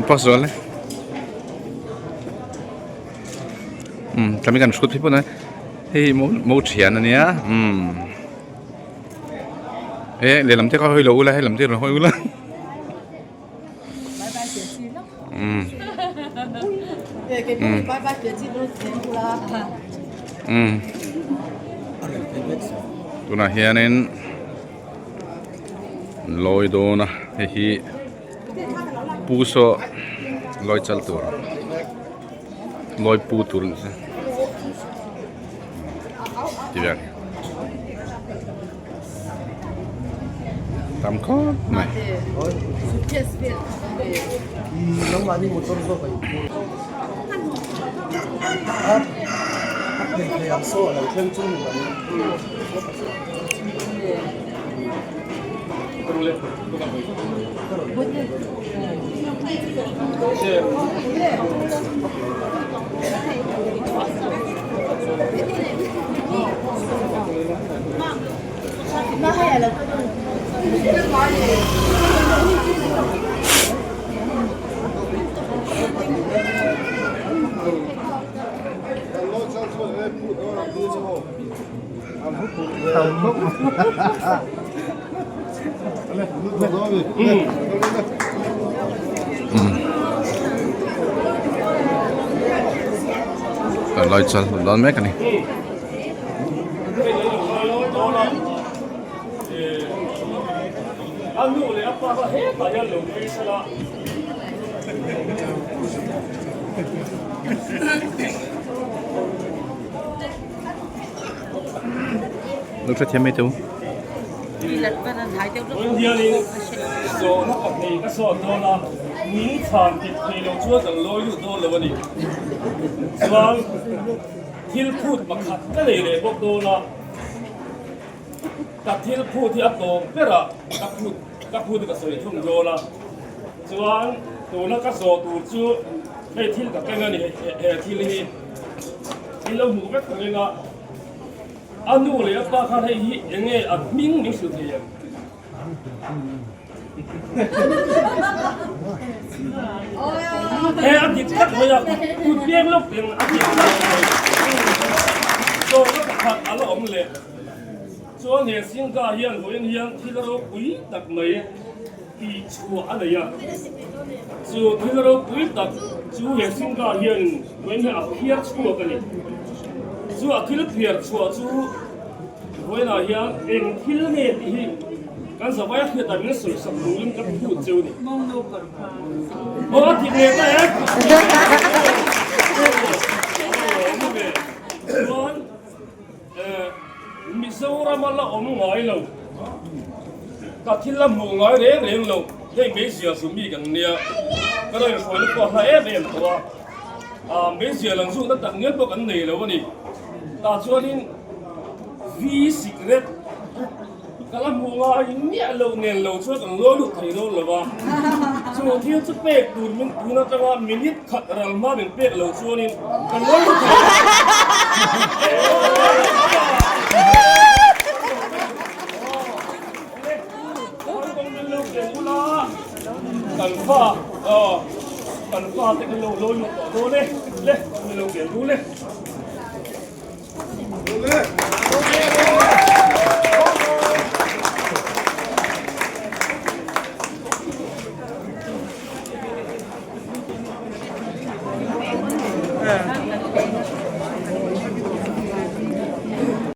Post zual le. Um tlami kan hrut hi pawh hei hi mo thian ania um e lehlam te kha hawi lo ula helam te rawn hawi ula um um tunah hianin lawi dawn a hei hi pu saw lawi chal tur lawi pu tur ni se ti vel tam khawp mai. Lai chal dawn mek a ni. Lo hrethiam mai teh u. Zawhna pahnih ka sawt dawn a, min chhan dik thei lo chuan kan lawi lut dawn lo a ni. Chuan thil phut pakhat ka nei leh bawk dawn a, ka thil phut hi a tawp berah ka phut ka phut ka sawi thung dawn a. Chuan tuna ka zawh tur chu hei thil ka keng a ni he thil hi. In lo hmuh vek reng a, a nu leh a pa khan hei hi eng nge a hming min hrilh thei em? He a dik tlat mai a, kut piang lawk in a dik tlat mai. Zawhna pakhat a la awm leh. Chuan he Singha hian vawiin hian thil ropui tak mai tih chhuah a nei a. Chu thil ropui tak chu he Singha hian vawiin hian a phiar chhuak a ni. Chu a thil phiar chhuah chu vawiinah hian eng thil nge tih hi kan zavai a hriatah min sawi sak turin ka phut cheu a ni. Aw a dik leh ta e! Chuan Mizoram a la awm ngai lo, ka thil la hmuh ngai reng reng lo, hei meizial chu mi kan nia, ka rawn hruaina pawh a hla em em tawh a, ah meizial ang zukna tak ngial pawh kan nei lo a ni, tah chuanin V sikret ka la hmuh ngai miah lo nen lo chuan kan lawi lut thei dawn lo a, chu thil chu pek tur min tun atanga minute khat ral hma min pek lo chuanin kan lawi lut thei lo. Kan fa kan fa te kan lo lawi lut tawh dawn e le min lo ken dul e.